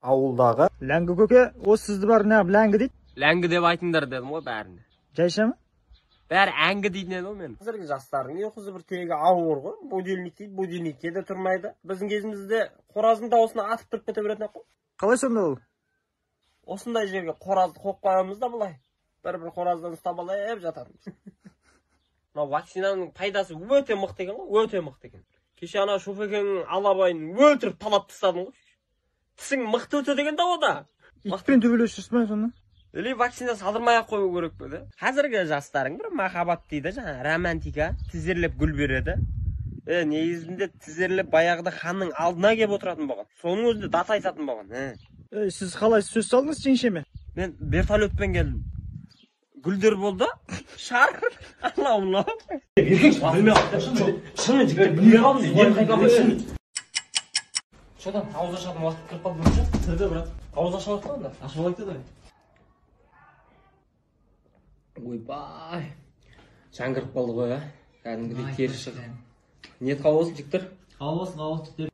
Ауылдағы Ләңгі көке, осы сізді бар неғып ләңгі дейді? Ләңгі деп айтыңдар дедім ғой бәріне. Жайша ма? Бәрі әңгі дейтін еді ғой мен. Қазіргі жастардың ұйқысы бір тегі ауыр ғой. Будильник дейді, будильникке де тұрмайды. Біздің кезімізде қораздың дауысына атып тұрып кете беретін ек қой. Қалай сонда ол? Осындай жерге қоразды қойып қоямыз да былай. Бір-бір қораздан ұстап алып жататынбыз. Мынау вакцинаның пайдасы өте мықты екен ғой, өте мықты екен. Кеше ана шофекеңнің алабайын өлтіріп талап тастадым ғой. Тісің мықты өтеді екен да о да. Итпен төбелесіп жүрсіз ба сонда? Или вакцина салдырмай ақ қою керек пе да? Қазіргі жастарың бір махаббат дейді, жаңа романтика, тізерлеп гүл береді. Негізінде тізерлеп баяғыда ханның алдына келіп отыратын болған. Соның өзінде дата айтатын болған. Сіз қалай сөз салдыңыз жеңшеме? Мен вертолетпен келдім. Гүлдер болды, шар, анау мынау. Білмей қалдым. Шынымен жігіттер білмей қалдым. Ем қайталамай шын. Что там, ауыз ашатын уақыт кіріп қалды ма? Кірді, брат. Ауыз ашып алайық та онда. Ашып алайық та давай. Ойбай. Жан кіріп қалды ғой, а? Кәдімгідей тері шығып. Ниет қабыл болсын, жігіттер. Қабыл болсын, қабыл болсын, жігіттер.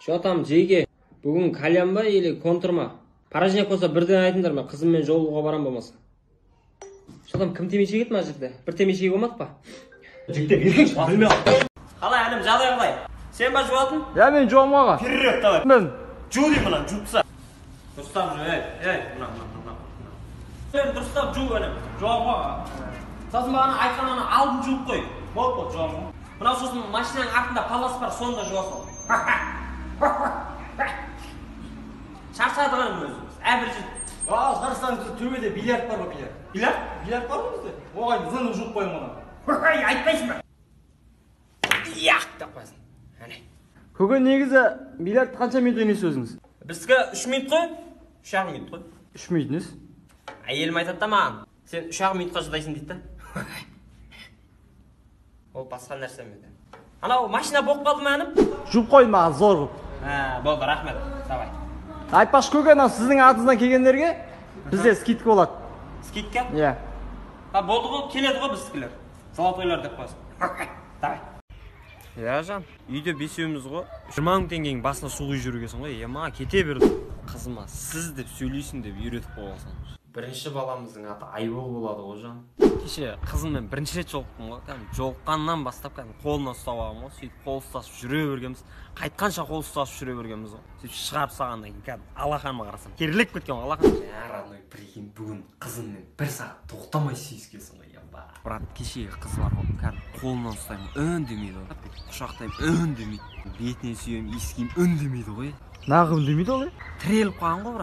Че там, жеке? Бүгін кальян ба или контр ма? Порожняк болса бірден айтыңдар, мен қызыммен жолығуға барам болмаса. Че там, кім темекі шегеді мына жерде? Бір темекі шегіп болмадық па? Жігіттер, еркекші, білмей қалдым. Қалай, інім, жағдай қалай? Сен ба жуатын? Я мен жуамын аға. Вперед, давай. Мен. Жу деймін мынаны, жуып таста. Дұрыстап жу, ей, ей, мына, мына, мына. Сен дұрыстап жу, інім. Жуамын аға. Сосын бағана айтқан ана алдын жуып қой. Болды, болды, жуамын. Мынау сосын машинаның артында палас бар, соны да жуа сал. Шаршадық інім өзіміз. Әбіржіп. Шығарсаңыз, бізде төбеде бильярд бар ғой, бильярд. Бильярд? Бильярд бар ғой бізде. Оған зыңғып жуып қоямын оны. Айтпайсың ба? Яқ деп қоясың. Әне. Көке, негізі бильярд қанша минут ойнайсыз өзіңіз? Біздікі 3 минут қой. 3,5 минут қой. 3 минут несі? Әйелім айтады да маған, сен 3,5 минутқа шыдайсың дейді да. Ол басқа нәрсе ме? Анау машина болып қалды ма, інім? Жуып қойдым аға, зор қылып. Ә, болды, рахмет. Давай. Айтпақшы көке, анау сіздің атыңыздан келгендерге бізде скидка болады. Скидка? Иә. Ha, болды ғой, келеді ғой біздікілер. Золотойлар деп қоясың. Давай. Иә, жан, үйде бесеуміз ғой. 20 мың теңгенің басына су құйып жүргенсің ғой. Ема, кете берді. Қызыма сіз деп сөйлейсің деп үйретіп қойғансың. Бірінші баламыздың аты Айбол болады ғой, жан. Кеше қызыммен бірінші рет жолықтым ғой. Кәдімгі жолыққаннан бастап кәдімгі қолынан ұстап алғанмын ғой. Сөйтіп қол ұстасып жүре бергенбіз. Қайтқанша қол ұстасып жүре бергенбіз ғой. Сөйтіп шығарып салғаннан кейін кәдімгі алақаныма қарасам, керіліп кеткен ғой алақан. Жә, родной, прикинь, бүгін қызыммен бір сағат тоқтамай сүйіскенсің ғой, ема. Брат, кешегі қыз бар ғой, кәдімгі қолынан ұстаймын, үндемейді ғой. Құшақтаймын, үндемейді. Бетінен сүйемін, иіскеймін, үндемейді ғой. Нағып үндемейді ол, е? Тіреліп қалған ғой, брат.